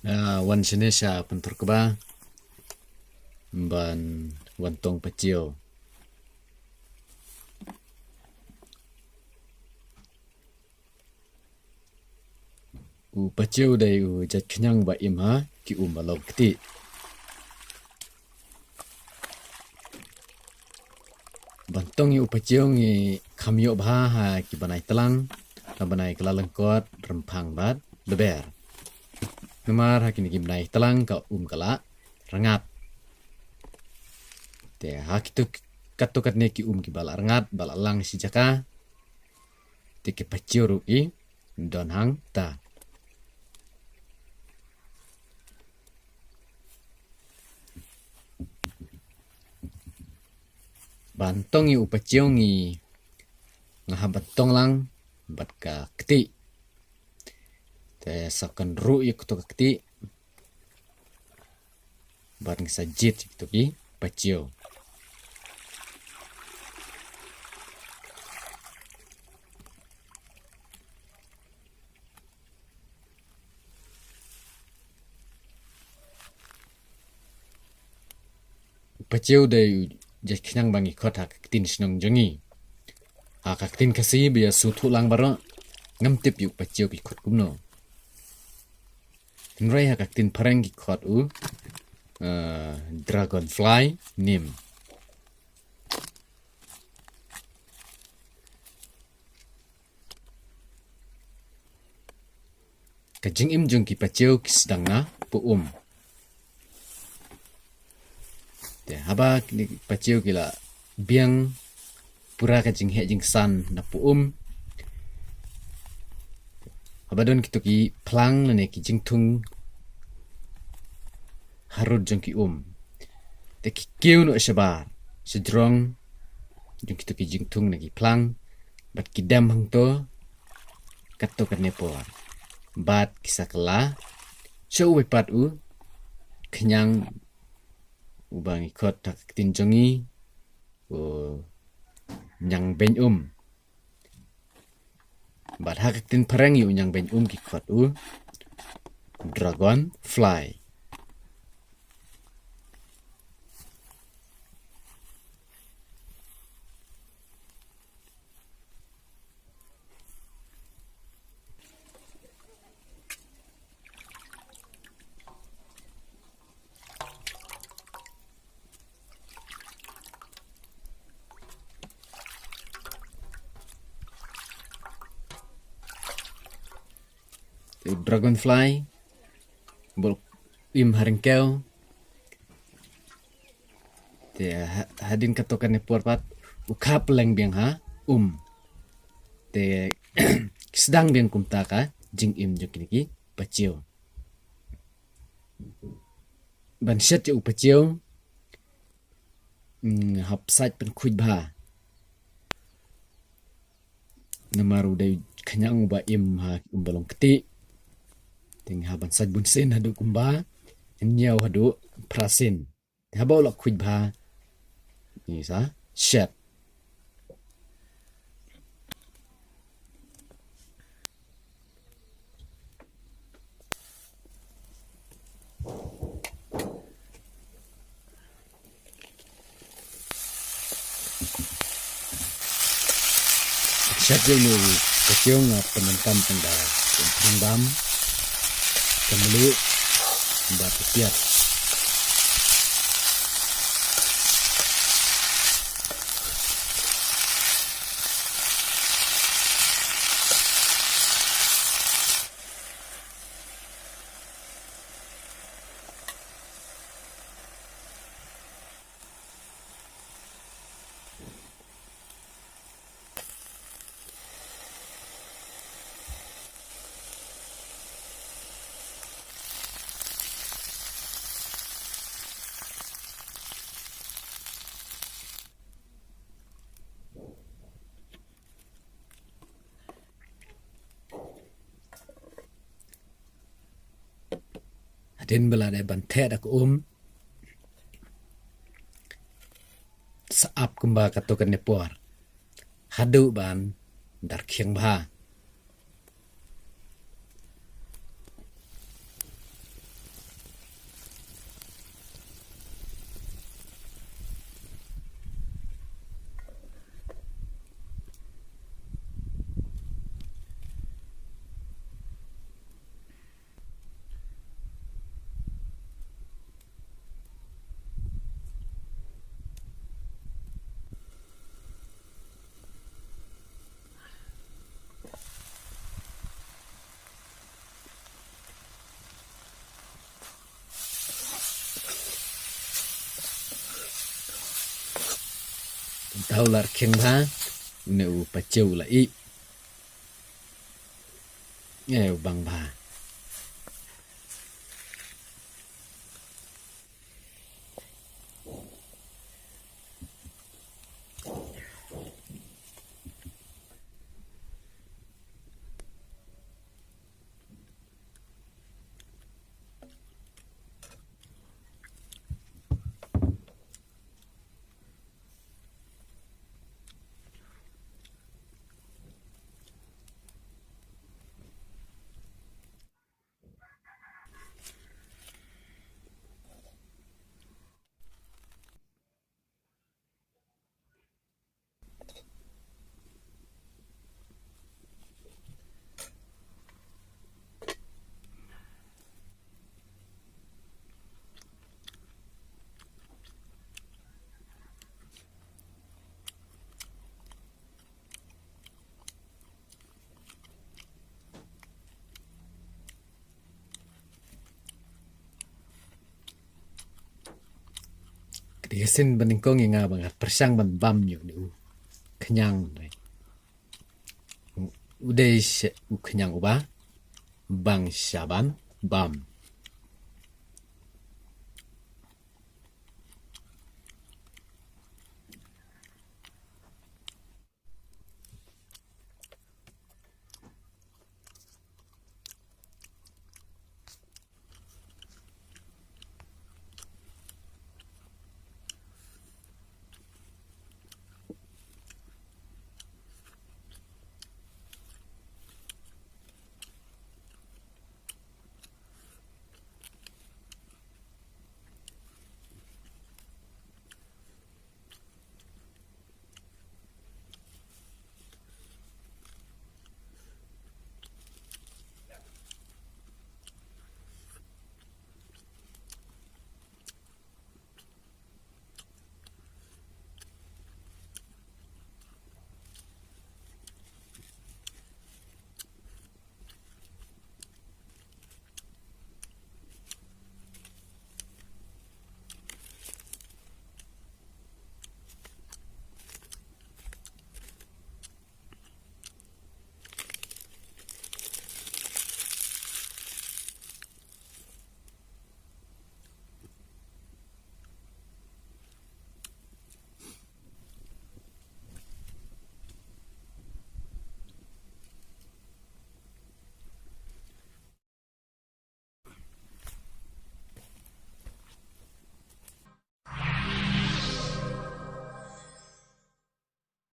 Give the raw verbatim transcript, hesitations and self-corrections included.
Ah, wan shane sha pynthor kba ban wan tong pachiw. U pachiw dei u jait khñiang ba im ha ki um ba long ktieh. Ban tong ïa u pachiw ngi kham ïoh bha ha ki bnai tlang, ha bnai Kyllalyngkot, Rymphang bad Lber. Namar ha kine ki bnai tlang ka um ka la rngat. Te ha kito katto katne ki um kiba la rngat, ba la lang shi jaka, te ki pachiw ruh ki don hangta. Ban tong ïa u pachiw ngi, nga hap ban tong lang bad ka ktieh. Te sa kynruh ïa kato ka ktieh bad ngi sa jied ïa kato ki pachiw. U pachiw dei u jait khñiang ba ngi khot ha ka ktien shnong jong ngi. Ha ka ktien Khasi ba ïa sngewthuh lang baroh, ngam tip ïa u pachiw ki khot kumno. Hynrei ha ka ktien phareng ki khot u, eh, dragonfly, nim. Ka jingim jong ki pachiw ki sdang na pu um. Te haba ki pachiw ki la biang pura ka jingheh jingsan na pu um, haba don kito ki phlang lane ki jingthung harud jong ki um, te ki kiew noh shabar shajrong jong kito ki jingthung na ki phlang, bad ki dem hangto katto katne por, bad ki sa kylla sha uwei pat u khñiang uba ngi khot ha ka ktien jong ngi u ñiangbeiñ um. Bad ha ka ktien phareng ïa u ñiangbeiñ um ki khot u dragonfly. Te dragonfly ba u im ha ryngkew. Te ha-, hadien katto katne por pat u khap leng biang ha um. Te ki sdang biang kumta ka jingim jong kine ki pachiw. Ban shet ïa u pachiw, mm, hap sait pynkhuid bha. Namar u dei u khñiang uba im ha um ba long ktieh. Te ngi hap ban sait bunsien haduh kumba hynñiew haduh phra sien. Te haba u la khuid bha, ngi sa shet. Shet ïa une u pachiw nga pyndonkam tang da u pyndonkam, ka mluh bad ka piat. Hadien ba la dep ban theh da ka um, sa ap kumba katto katne por haduh ban dar khiang bha. Tau lar khing bha, ne u pachew la i. E u bang bha. Kti ka sien ba nyngkong ïa nga ba nga pyrshang ban bam ïa une u khñiang ne. U dei sha u khñiang uba bang shaban bam.